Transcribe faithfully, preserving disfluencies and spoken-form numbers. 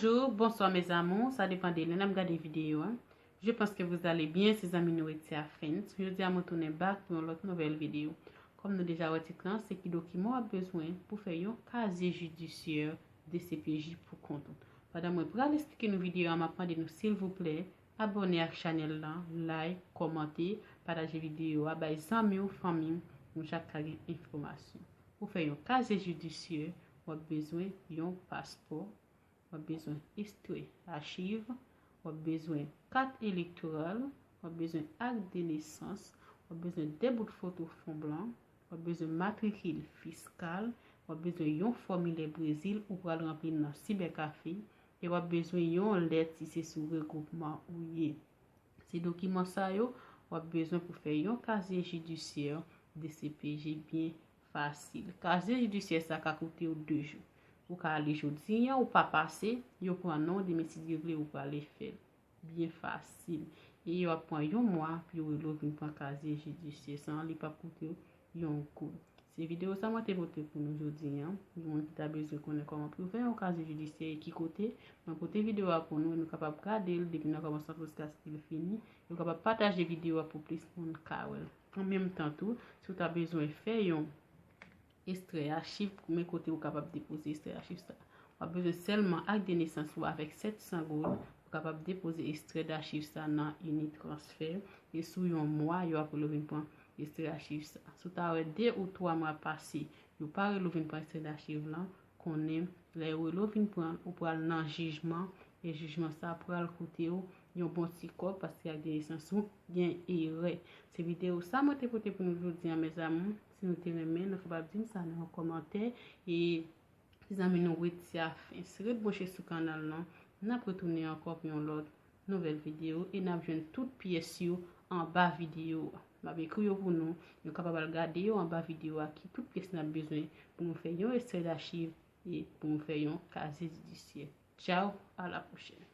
Bonjour, bonsoir mes amours, sa depann de lè n ap gade videyo a. Je pense que vous allez bien, se zanmi nou Retia Fens. Jodi a mwen tounen back pou yon lòt nouvèl videyo. Kòm nou deja wè tit lan, se ki dokiman w ap bezwen pou fè yon kazye jidisyè D C P J pou kont ou. Pandan mwen pral esplike nou videyo a, m ap mande nou silvouplè abòne ak chanèl lan, like, kòmante, pataje videyo a, bay zanmi w, fanmi w, nou chak ka gen enfòmasyon. Pou fè yon kazye jidisyè, w ap bezwen yon paspò, w ap bezwen ekstrè achiv, w ap bezwen kat elektoral, w ap bezwen ak de nesans, w ap bezwen de bout foto fon blan, w ap bezwen matrikil fiskal, w ap bezwen yon fòmilè Brezil ou pral ranpli nan sibèkafe, e w ap bezwen yon lèt si se sou regwoupman ou ye. Se dokiman sa yo w ap bezwen pou fè yon kazye jidisyè D C P J byen fasil. Kazye jidisyè sa ka koute w de jou. Ou ka ale jodi a, ou pa pase, yo pran non w, demen si Dye vle ou prale fè l. Byen fasil. E yo ap pran yon mwa pou yo rele w vin pran kazye jidisyè sa, li p ap koute w yon goud. Se videyo sa mwen te pote pou nou jodi a. Moun ki ta bezwen konnen kòman pou yo fè yon kazye jidisyè e ki kote, mwen pote videyo a pou nou e nou kapab gade l depi nan kòmansman jiskaske l fini. Yo kapab pataje videyo a pou plis moun ka wè l. An menm tan tou, si w ta bezwen fè yon ekstrè achiv, men kote ou kapab depoze ekstrè achiv sa. W ap bezwen sèlman ak de nesans ou avèk sèt san goud, ou kapab depoze ekstrè dachiv sa nan Unitransfer. E sou yon mwa, yo ap rele w vin pran ekstrè achiv sa. Si w ta wè de ou twa mwa pase, yo pa rele w vin pran ekstrè dachiv lan, konnen lè yo rele w vin pran l, ou pral nan jijman, e jijman sa pral koute w yon bon ti kòb, paske ak de nesans ou gen erè. Se videyo sa mwen te pote pou nou jodi a, mes amours. Si nou te renmen, nou kapab di m sa nan yon kòmantè. E ti zanmi nou Retia Fens, ret branche sou kanal lan. N ap retounen ankò pou yon lòt nouvèl videyo e n ap jwenn tout pyès yo anba videyo a. M ap ekri yo pou nou. Nou kapab al gade yo anba videyo a, ki tout pyès n ap bezwen pou nou fè yon ekstrè dachiv e pou nou fè yon kazye jidisyè. Tchao, a la pwochèn.